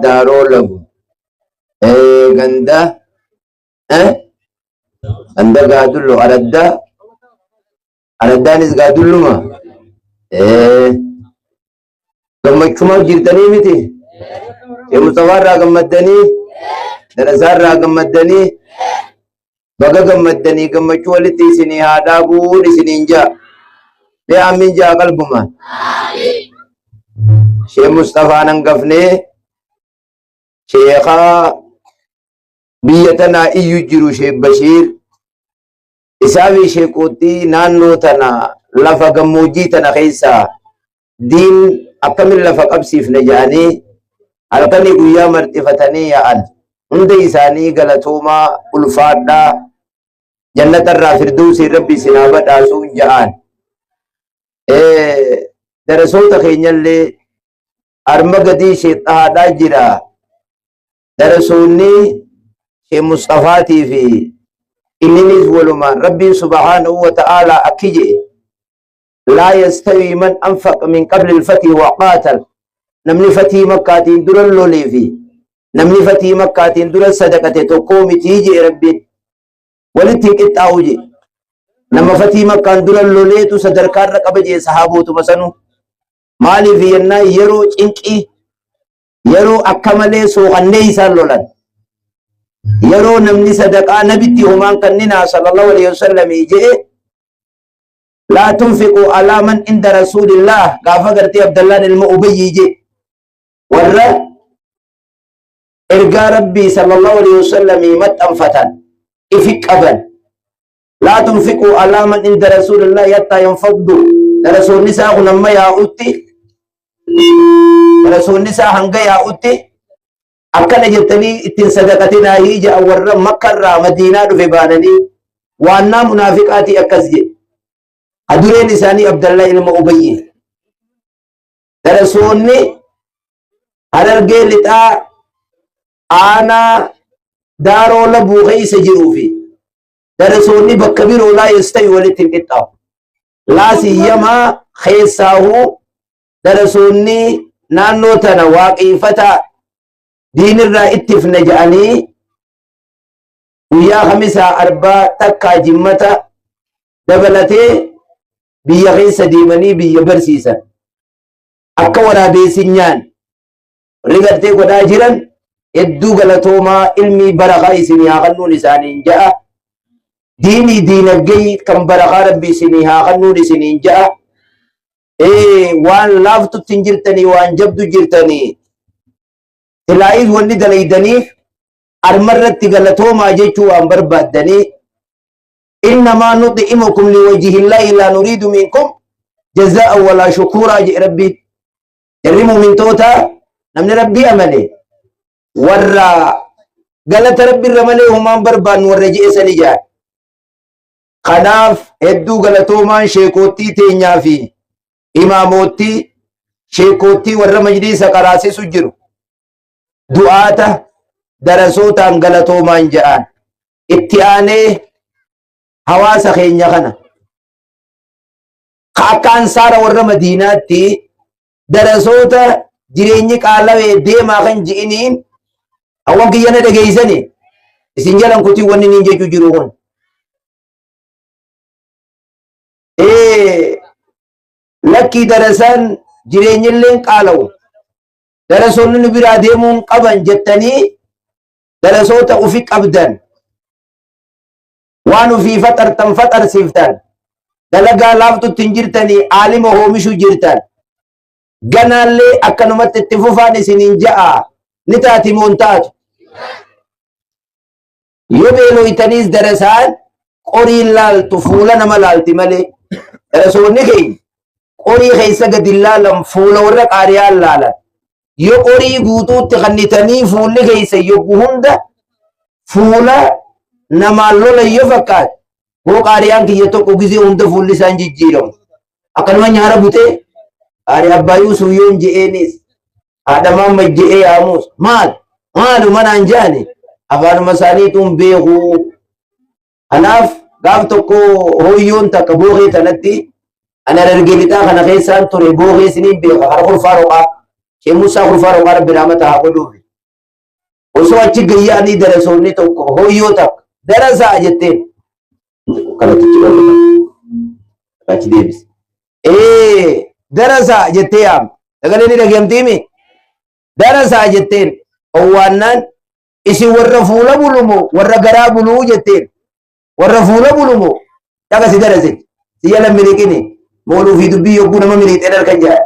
Daaroo Labu ganda ganda Gaadullo araddaa araddaanis Gaadulluma gammachumaaf jirtanii miti. Sheekh Mustafaa irraa gammaddanii, darasaa irraa gammaddanii, baga gammaddanii, gammachuu walitti isinii haa dhaabuun isiniin ja'a. Mee aamiin ja'a qalbumaan. Sheekh Mustafaan hangafnee sheekhaa biyya tanaa iyyu jiru Sheekh Bashiir isaa fi sheekootii naannoo tana lafa gammoojjii tana keessaa diin akkamin lafa qabsiifne jedhanii halkanii guyyaa marxifatanii yaa'an hunda isaanii galatoomaa, ulfaadhaa, jannata irraa firdawsiin rabbi isin haa badhaasuun ja'aan. Darasoota keenyallee arma gadii sheexahaadhaa jira. Darasoonni Sheekh Musxafaatii fi inninis walumaan Rabbiin subhaanahu wa ta'aalaa akki jedhe: laa yastawii man anfaqa min qabli al-fathi wa qaatal. Namni fatii Makkaatiin dura lolee fi namni fatii Makkaatiin dura sadaqate tokkoo mitii jedhe Rabbiin. Walitti hin qixxaa'u jedhe. Nama fatii Makkaan dura loleetu sadarkaarra qaba jedhe sahaabootuma sanuu. Maaliif jennaan, yeroo cinqii, yeroo akka malee sookannee isaan lolan, yeroo namni sadaqaa nabitti homaan kanninaa sallallahu alaihi wasallam jedhe, laa tunfiqu alaa man inda rasuulillah, gaafa gartee Abdallaan ilma Ubayyii jedhe, warra ergaa Rabbii sallallahu alaihi wasallam maxxanfatan ifi qaban, laa tunfiqu alaa man inda rasuulillah hattaa yanfaddu, darasoonni isaa kun amma yaa'utti, darasoonni isaa hanga yaa'utti akkana jettanii ittiin sadaqatinaa jedha. Warra Makkarraa Madiinaa dhufe baananii waannaa munaafiqaatii akkas jedhe. Adureen isaanii Abdallaa ilma Ubayyi. Darasoonni Harargee Lixaa aanaa Daaroo Labuu keessa jiruu fi darasoonni bakka biroo laa yastawi, walitti hin qixxaawu. Laa siyyamaa keessaahuu darasoonni naannoo tana waaqeeffataa diinirraa ittifne jedhanii guyyaa Kamisaa, Arbaa, takkaa Jimmata dabalatee biyya keessa deemanii biyya barsiisan. Akka waraabeessin nyaan warri gartee godhaa jiran hedduu galatoomaa, ilmii barakaa isinii haa kennuun isaaniin ja'a. Diinii diinagdee kan barakaa Rabbi isinii haa kennuun isiniin ja'a. Waan laaftutti hin jirtanii, waan jabdu jirtanii. Silaayis wanni dalaydaniif armarratti galatoomaa jechuu waan barbaaddanii. Innamaa nuxi'imukum liwajhillaahi laa nuriidu minkum jazaa'an walaa shukuuraa jedhe Rabbiin. Jarri mu'mintoota, namni Rabbii amane, warra galata Rabbi irra malee humaan barbaannu warra je'e sani jedhan. Kanaaf hedduu galatoomaan sheekoottii teenyaa fi imaamoottii sheekoottii warra majliisa qaraasisu jiru. Du'aata darasootaan galatoomaan jedhaan. Itti aanee hawaasa keenya kana ka akka ansaara warra Madiinaatti darasoota jireenyi qaalawee deemaa kan ji'iniin hawwan kiyyana dhageessani isin jalan kutii wanni niin jechuu jiru kun. Lakkii, darasaan jireenyilleen qaalawu, darasoonni nu biraa deemuun qaban jettanii darasoota ufi qabdan waan ufii faxartan faxarsiiftan, dalagaa laaftutti hin jirtanii, aalima hoomishuu jirtan, ganaallee akkanumatti itti fufaan isiniin ja'a. Ni taati moo hin taatu? Yoo beelooytaniis darasaan qoriin laaltu, fuula nama laalti malee. Darasoonni keenya qorii keessa gadi laalan, fuula warra qaariyaan laalan. Yoo qorii guutuutti kannitanii fuulli keessa yogguu hunda fuula namaan lola yoo fakkaate, hoo qaariyaan kiyya tokko gizee hunda fuulli isaan jijjiiramu. Akkanuma nyaara butee qaari abbaa Yuusuf yoon je'eenis, haadha maamma je'ee yaamuus, maal maaluma naan je'ani, afaanuma isaaniituun beekuu. Kanaaf gaaf tokko hooyyoon takka bookee tanatti, ana Harargee Lixaa kana keessaan ture, bookee isiniin beeka, kara Kurfaa Roqaa, Sheekh Musaa Kurfaa Roqaa, Rabbi rahmata haa godhuufi. Osoo achi gayyaanii darasoonni tokko hooyyoo takka darasaa jetteen kanatti achi dhaqe. Achi deebise. Ee darasaa jettee yaamte. Sagalee ni dhageemtiimi? Darasaa jetteen owwaannaan isin warra fuula bulu moo warra garaa buluu jetteen. Warra fuula bulu moo dhaqasi darase. Si jala miliqini mooluu fi dubbii yogguu nama miliqxee dhalkan jaa.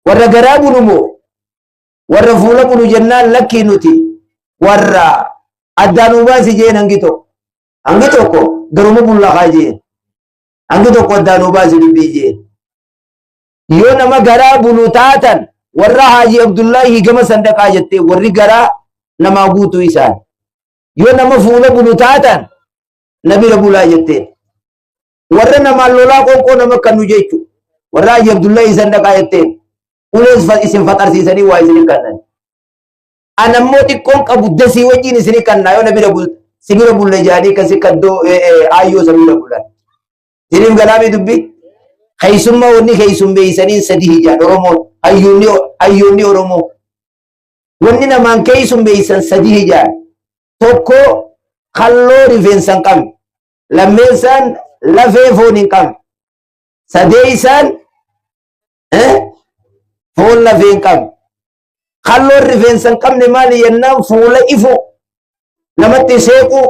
Warra garaa bulu moo warra fuula bulu jennaan lakkii nuti warra addaan nu baasi jeen hangi tokko. Hangi tokko garuma bulla haa jeen. Hangi tokko addaan nu baasi dubbii jeen. Yoo nama garaa bulu taatan warra Haaji Abdullahi gama sandaqaa jettee warri garaa namaa guutuu isaan. Yoo nama fuula bulu taatan na bira bulaa jetteen. Warra namaan lolaa qoonqoo nama kannu jechu. Warra Haaji Abdullahi sandaqaa jetteen. Ulees isin faxarsiisanii waa isin kannan. Ana immoo xiqqoon qabu dasii wajjin isin kannaa yoo na bira bul si bira bulle jaanii kasi kaddoo aayyoo isa bira bulan. Isiniif galaamii dubbii? Keessummaa wanni keessummeessaniin sadii hijaan Oromoon hayyoonni hayyoonni Oromoo. Wanni namaan keessummeessan sadii hijaan. Tokko kalloo rifeensa hin qabne. Lammeessaan lafee foon hin qabne. Sadeessaan foon lafee hin qabne. Kalloon rifeensa hin qabne maali jennaan fuula ifu namatti seequu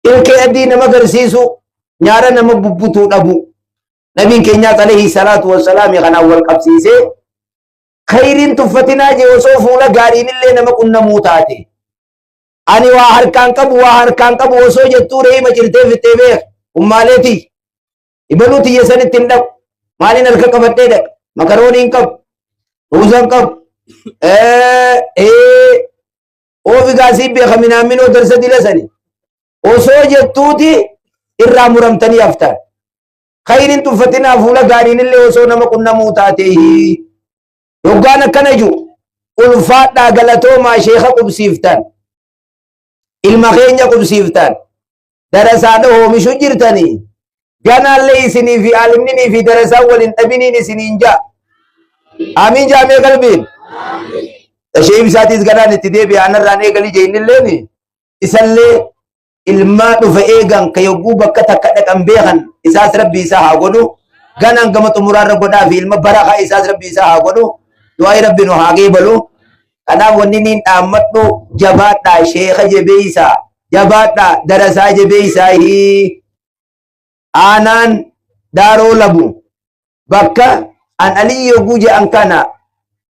ilkee adii nama garsiisu nyaara nama bubbutuu dhabu. Nabiin keenyaas alayhi salaatu wassalaami kanaan wal qabsiisee khayriin tuffatinaa jee osoo fuula gaariinillee nama qunnamuu taate. Ani waa harkaan qabu waa harkaan qabu osoo jettuu reema cirtee fixxee beek ummaaleetii. Ibaluu tiyya sanitti hin dhaqu. Maaliin harka qabadhee dhaqa? Makaroonii hin qabu. Ruuza hin qabu. Oofi gaasii beeka minaaminoo darsa dila sani. Osoo jettuuti irraa muramtanii haftan. Khayriin tuffatinaa fuula gaariin illee osoo nama qunnamuu taatee. Yoggaan akkana jiru ulfaadhaa galatoomaa sheeka qubsiiftan. Ilma keenya qubsiiftan. Darasaadha oomishu jirtanii. Ganaallee isinii fi aalimninii fi darasaan waliin dhabiniin isiniin jaa. Amiin jaamee qalbiin. Tashee ibsaatiis ganaan itti deebi'a anarraan eegalii jeenilleen isallee ilmaa dhufe eegan ka yogguu bakka takka dhaqan beekan isaas rabbi isaa haa godhu. Ganaan gama xumuraarra godhaa fi ilma barakaa isaas rabbi isaa haa godhu. Du'aayi rabbi nu haa qeebalu. Kanaaf wanni niin dhaammadhu jabaadhaa sheeka jabeeysaa jabaadhaa darasaa jabeeysaa hii aanaan daaroo labu bakka an aliyyi yogguu jedhan kana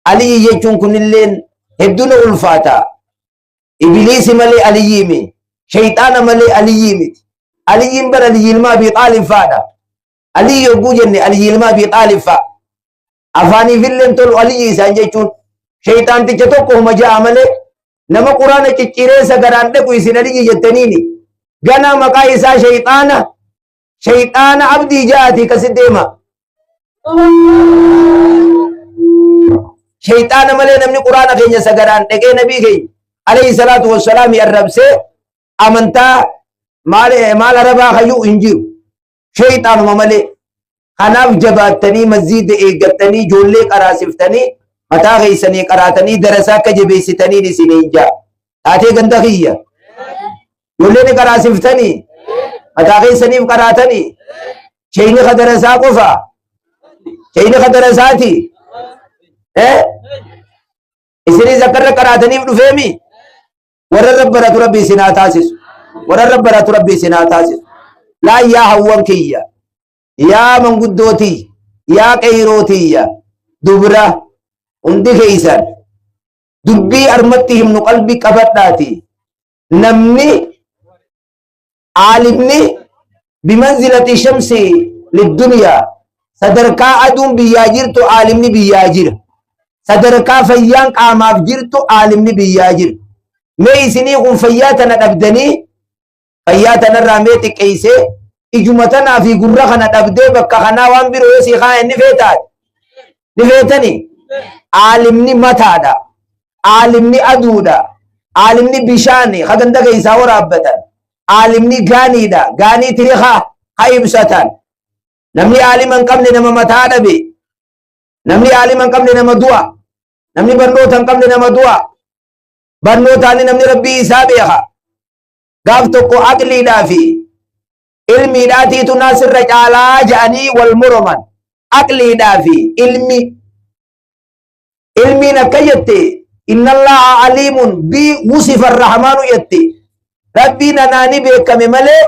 aliyyi jechuun kunilleen hedduu na ulfaata ibiliisi malee aliyyii mi shayxaana malee aliyyii miti aliyyiin bara aliyyi ilma abii xaalib faadha aliyyi yogguu jenne aliyyi ilma abii xaalib fa'a Afaaniifilleen tolu aliyyi isaan jechuun sheyxaanticha tokko huma ja'a malee nama quraana cicciree sagaraan dhaqu isin aliyyi jettaniini ganaa maqaa isaa sheyxaana sheyxaana abdii ja'aati kasi deema. Sheyxaana malee namni quraana keenya sagaraan dhaqee nabii keenya alayhi salaatu wassalaami arrabsee amantaa maal maal arabaa hayyuu hin jiru. Sheyxaanuma malee. Kanaaf jabaattanii masjiida eeggattanii ijoollee qaraasiftanii mataa keessanii qaraatanii darasaa akka jabeessitaniin isiniin jaa. Taatee ganda kiyya. Ijoollee ni qaraasiftanii mataa keessaniif qaraatanii sheeyni ka darasaa qofa. Sheeyni ka darasaati. Eh? Isinis akka irra qaraataniif dhufeemi. Warra irra baratu rabbi isin haa taasisu. Warra irra baratu rabbi isin haa taasisu. Laa yaa hawwan kiyya. Yaa manguddoo tiyya. Yaa qeyroo tiyya. Dubra hundi keeysan dubbii armatti himnu qalbii qabadhaati. Namni aalimni bimanzilati shamsi liddunyaa sadarkaa aduun biyyaa jirtu aalimni biyyaa jira. Sadarkaa fayyaan qaamaaf jirtu aalimni biyyaa jira. Mee isinii kun fayyaa tana dhabdanii fayyaa tanarraa mee xiqqeessee ijuma tanaa fi gurra kana dhabdee bakka kanaa waan biroo yoo sii kaayan ni feetaa ni feetanii aalimni mataadha aalimni aduudha aalimni bishaani ka ganda keessaa waraabbatan aalimni gaaniidha gaanii tirikaa ka ibsatan namni aalima hin qabne nama mataa dhabe namni aalima hin qabne nama du'a namni barnoota hin qabne nama du'a. Barnootaan namni Rabbii isaa beeka. Gaaf tokko aqliidhaa fi ilmiidhaatiitu naasirra caalaa ja'anii wal moroman. Aqliidhaa fi ilmi. Ilmiin akka jette innallaha aliimun bi wusifa arrahmaanu jette. Rabbiin anaani beekame malee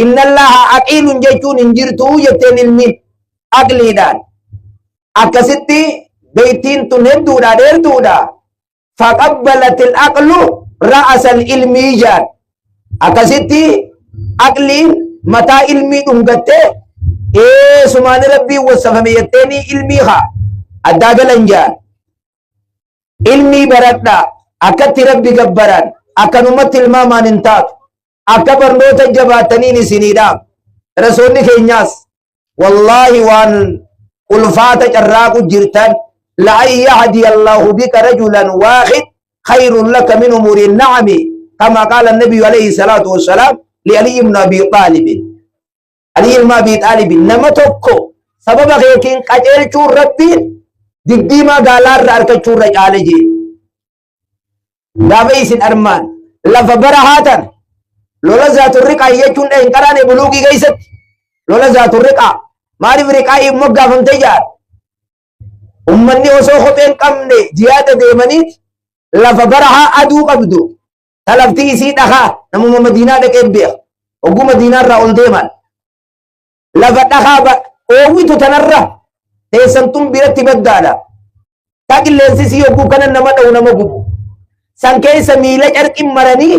innallaha aqiilun jechuun hin jirtu jetteen ilmiin aqliidhaan. Akkasitti beeytiin tun hedduudha dheertuudha. Faqabbalatil aqlu ra'asal ilmii jaan. Akkasitti aqliin mataa ilmii dhungattee ee sumaani rabbiin wassafame jetteeni ilmii haa addaa galan jaan. Ilmii baradhaa akkatti rabbi gabbaran akkanumatti ilmaamaan hin taatu. Akka barnoota jabaataniin isinii dhaam. Darasoonni keenyaas wallaahi waan ulfaata carraaqu jirtan la'an yahdiya Allahu bika rajulan waahid khayrun laka min umuri na'ami kama qaala nabiyyu alayhi salaatu wassalaam li Ali ibn Abi Xaalib. Ali ilma Abi Xaalib nama tokko sababa keetiin qajeelchuun rabbiin diddiimaa gaalaarra argachuurra caale jee. Gaafa isin armaan lafa bara haatan lola zaaturriqaa jechuun hin qaraane buluugii keessatti lola zaaturriqaa maaliif riqaa hin moggaafamtee jaar ummanni osoo kophee hin qabne jihaada deemaniit lafa barahaa aduu qabdu talaftii isii dhakaa namuma madiinaa dhaqee beeka hogguu madiinaa irraa ol deeman lafa dhakaa oowwitu tanarra teessan tun biratti baddaadha. Ta qilleensi sii hogguu kana nama dha'u nama gubu. San keessa miila carqii maranii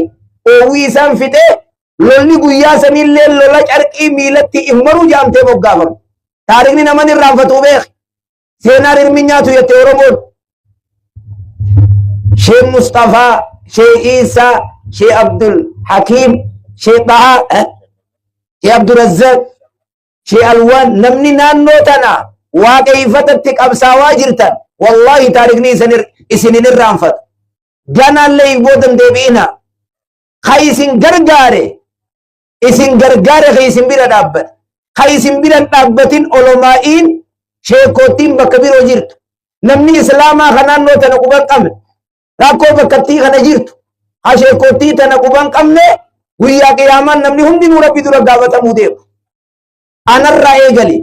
oowwii isaan fixee lolli guyyaa saniillee lola carqii miilatti if maruu jaamtee moggaafamu. Taarikni naman irraanfatu beek. Seenaan hirmi nyaatu jette Oromoon. Shee Mustafaa, Shee Iisaa, Shee Abdul Hakiim, Shee Xahaa, Shee Abdurazzaq, Shee Alwaan namni naannoo tana waaqeeffatatti qabsaawaa jirtan wallaahi taarikni isin hin irraanfatu. Ganaallee if boodan deebi'ina. Ka isin gargaare isin gargaare ka isin bira dhaabbate. Ka isin bira hin dhaabbatin olomaa'iin sheekkoottiin bakka biroo jirtu. Namni islaamaa ka naannoo tana quba hin qabne rakkoo bakkattii kana jirtu ha sheekkoottii tana quba hin qabne guyyaa qiyaamaan namni hundinuu rabbi dura gaafatamuu deema. Anarraa eegali.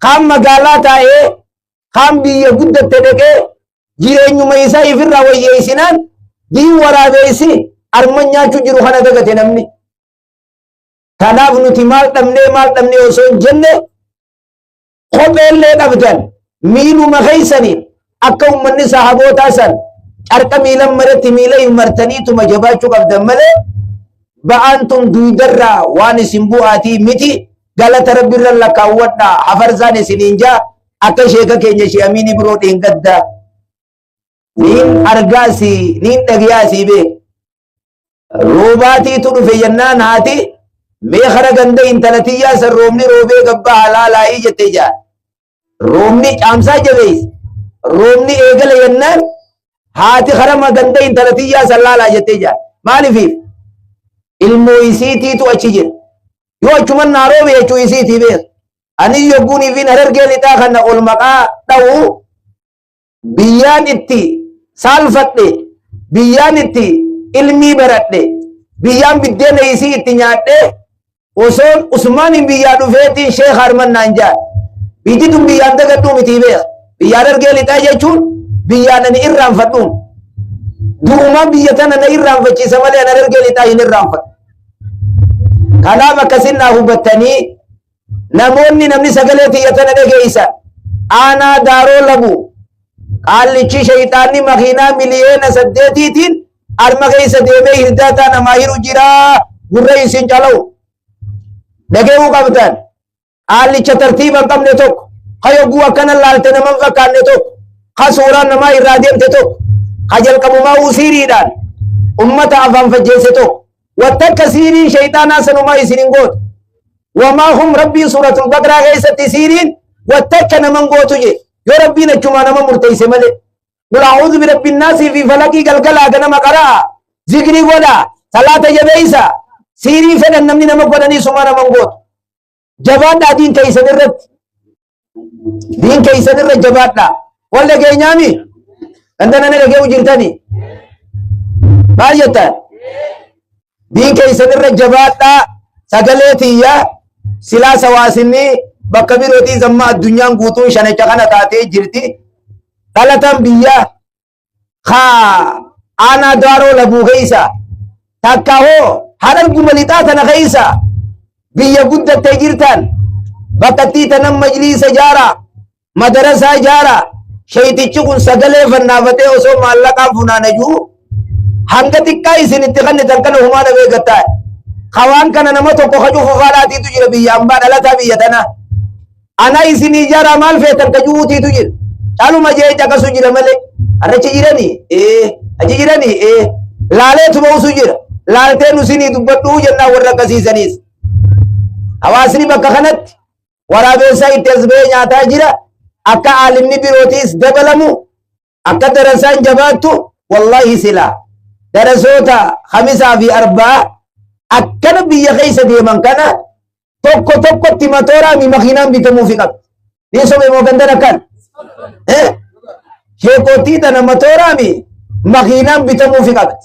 Kaan magaalaa taa'ee kaan biyya guddatte dhaqee jireenyuma isaa ifirraa wayyeessinaan diin waraabeessi arman nyaachuu jiru kana dagate namni. Kanaaf nuti maal dhabnee maal dhabnee osoo hin jenne kopheellee dhabdan miiluma keessaniin akka ummanni sahabootaa san carqa miilan maretti miila hin martaniituma jabaachuu qabdan malee ba'aan tun duudarraa waan isin bu'aatii miti galata rabbirra lakkaawwadhaa hafarsaan isiniin jaa akka sheeka keenya shee amiini biroo dheengaddaa niin argaasii niin dhagayaasii beek Roobaatiitu dhufe jennaan haati mee kara ganda intala tiyyaa san roobni roobee gabbaa halaalaayii jette jaan. Roobni caamsaa jabeesse. Roobni eegala jennaan haati kara ganda intala tiyyaa san laalaa jette jaan. Maaliifiif? Ilmoo isiitiitu achi jira. Yoo achuman naa roobe jechuu isiitii beeka. Ani yogguunii fi harargee lixaa kana ol maqaa dha'u biyyaan itti saalfadhe biyyaan itti ilmii baradhe biyyaan biddeena isii itti nyaadhe osoon usmaaniin biyyaa dhufeetiin sheekh harman naan jaan biyyi tun biyyaan dagadhuu mitii beeka biyyaan argee lixaa jechuun biyyaan ani irraanfadhuun du'umaan biyya tana na irraanfachiisa malee ani argee lixaa hin irraanfadhu kanaaf akkasin naa hubattanii Namoonni namni sagalee tiyya tana dhageessan aanaa daaroo labu qaallichi shayxaanni makiinaa miliyoona 8tiin arma keessa deemee hirdaataa namaa hiru jiraa gurra isin calawu dhage'uu qabdan qaallicha tartiiba hin qabne tokko ka yogguu akkana laalte nama hin fakkaanne tokko ka suuraan namaa irraa deemte tokko ka jalqabumaa usiiriidhaan ummata afaan fajjeesse tokko Wattakka siiriin shayxaanaa sanumaa isin hin gootu. Wamaa hum rabbiin suuratul baqraa keessatti siiriin wattakka naman gootu je. Yoo rabbiin achumaa nama murteesse malee. Qul a'uudhu birabbi naasii fi falaqii galgalaa ganama qara'a. Zikrii godhaa. Salaata jabeessa. Siirii fedhan namni nama godhanii sumaa naman gootu. Jabaadhaa diin keessan irratti. Diin keessan irra jabaadhaa. Wal dhageenyaami? Ganda nana dhagee'u jirtani? Maal jettan? Diin keessan irra jabaadhaa sagalee tiyya silaa sawaasinni bakka birootii zamma addunyaan guutuun shanacha kana taatee jirti. Dhalatan biyya kaa aanaa daaroo labuu keessa takka hoo hararguma lixaa tana keessa biyya guddattee jirtan bakkattii tanan majliisa jaaraa madarasaa ijaaraa sheeytichi kun sagalee fannaafatee osoo maallaqaan funaana jiru hanga xiqqaa isin itti kennitan kana humaa dhabee gattaa hawaan kana nama tokko ka cufu faadhaatiitu jira biyya ambaa dhalataa biyya tanaa ana isin ijaaraa maal feetan ka ju'uutiitu jira caluma jee caqasu jira malee arrachi jiranii ee achi jiranii ee laaleetuma usu jira laaltee nu isinii dubbadhuu jennaan warra akkasiisaniis hawaasni bakka kanatti Waraabeessaa itti as ba'ee nyaataa jira. Akka aalimni birootiis dabalamu, akka darasaan jabaattu, wallaahi silaa darasoota Khamisaa fi Arbaa akkana biyya keessa deeman kana tokko tokkotti matooraa mi makiinaan bitamuufi qabdi. Ni sobe moo gandan akkan? Eh? Sheekootii tana matooraa mi makiinaan bitamuufi qabdi.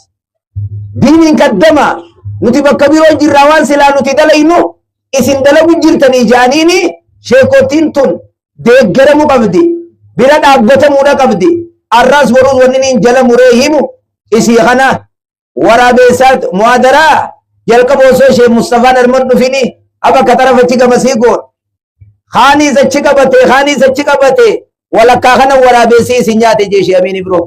Diiniin kaddama nuti bakka biroo jirraa waan silaa nuti dalaynu isin dalagu jirtanii jaaniini sheekotiin tun deeggaramu qabdi bira dhaabbatamuudha qabdi arraas boruus wanni niin jala muree himu isii kana waraabeessaa muhaadaraa jalqaba osoo ishee Mustafaan arman dhufini aba ka xarafa achi gamasii goon kaaniis achi qabate kaaniis achi qabate walakkaa kana waraabeessii isin nyaate jeeshee amiin ibroo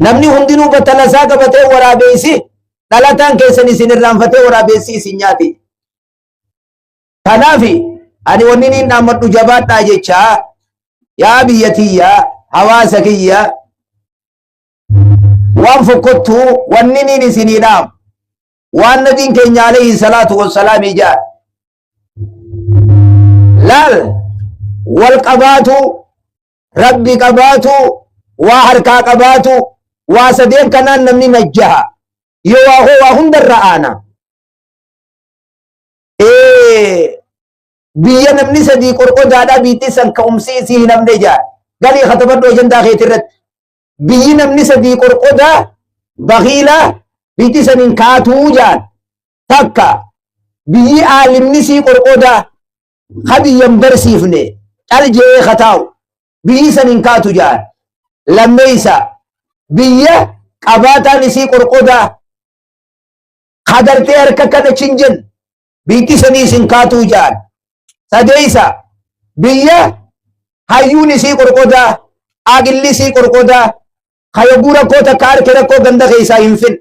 Namni hundinuu battala isaa qabatee waraabeessi dhalataan keessan isin irraanfatee waraabeessi isin nyaate. Kanaaf ani wanni niin dhaammadhu jabaadhaa jechaa yaa biyya tiyya hawaasa kiyya waan fokkottuu wanni niin isinii dhaamu waan nabiin keenya alayhi salaatu wassalaam ijaa laal wal qabaatu Rabbi qabaatu, waa harkaa qabaatu, waa sadeen kanaan namni najjaha. Yoo waa hoo waa hundarra aana. Biyya namni sadii qorqodaadhaa biitti san ka'umsi isii hin hafne jaa. Galii katabadhu ajandaa keetii irratti. Biyyi namni sadii qorqodaa bakiilaa biitti san hin kaatuu jaan. Takka biyyi aalimni sii qorqodaa ka biyya hin barsiifne cal je'ee ka taa'u biyyi san hin kaatu ja'an. Lammeeysa biyya qabaataan isii qorqodaa ka gartee harka kana chin jen biitti saniis hin kaatuu ja'an. Sadeeysa biyya hayyuun isii qorqodaa aqilli isii qorqodaa ka yogguu rakkoo takka arke rakkoo ganda keessaa hin fin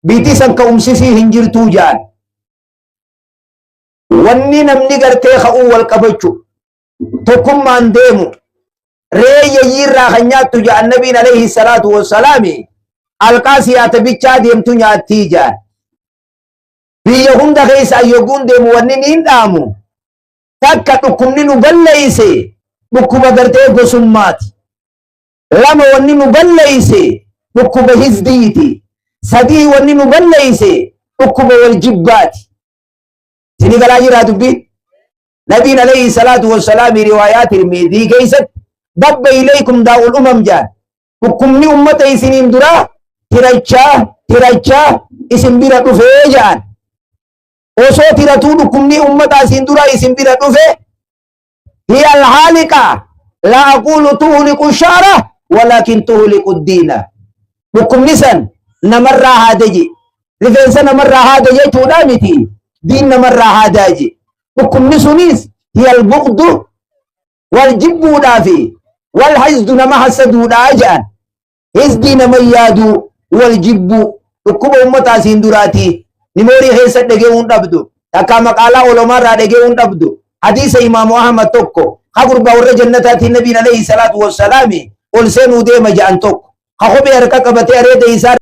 biitti san ka'umsisii hin jirtuu ja'an. Wanni namni gartee ka'uu wal qabachu tokkummaan deemu re'ee yayyiirraa kan nyaattu ja'an nabiin alayhi salaatu wassalaami alqaa siyaata bichaa deemtu nyaattii ja'an. Biyya hunda keessa yogguun deemu wanni niin dhaamu takka dhukkubni nu balleeyse dhukkuba gartee gosummaati. Lama wanni nu balleeyse dhukkuba hizbiiti. Sadii wanni nu balleeyse dhukkuba wal jibbaati. Isinii galaa jiraa dubbiin? Nabiin alayhi salaatu wassalaami riwaayaa Tirmidii keessatti dabba ilaykum daa'ul umam jaan. Dhukkubni ummata isiniin duraa tirachaa tirachaa isin bira dhufee jaan. Osoo tiratuu dhukkubni ummata isin duraa isin bira dhufe hiya alhaaliqa laa aquulu tuhliqu sha'ra walaakin tuhliqu diina. Dhukkubni san namarraa haada je. Rifeensa namarraa haada jechuudha miti. Diin namarraa haadaa je. Dhukkubni sunis hiyal buqdu wal jibbuudhaa fi wal hasdu nama hasaduudhaa jedhan. Hizbii nama yaaduu wal jibbuu dhukkuba ummataa siin duraatii nimoorii keessa dhaga'uu hin dhabdu. Takkaa maqaalaa olomaarraa dhaga'uu hin dhabdu. Hadiisa Imaamu Ahmad tokko ka gurbaa warra jannataatiin nabiin alayhi salaatu wassalaami ol seenuu deema jedhan tokko ka kophee harka qabatee areeda isaa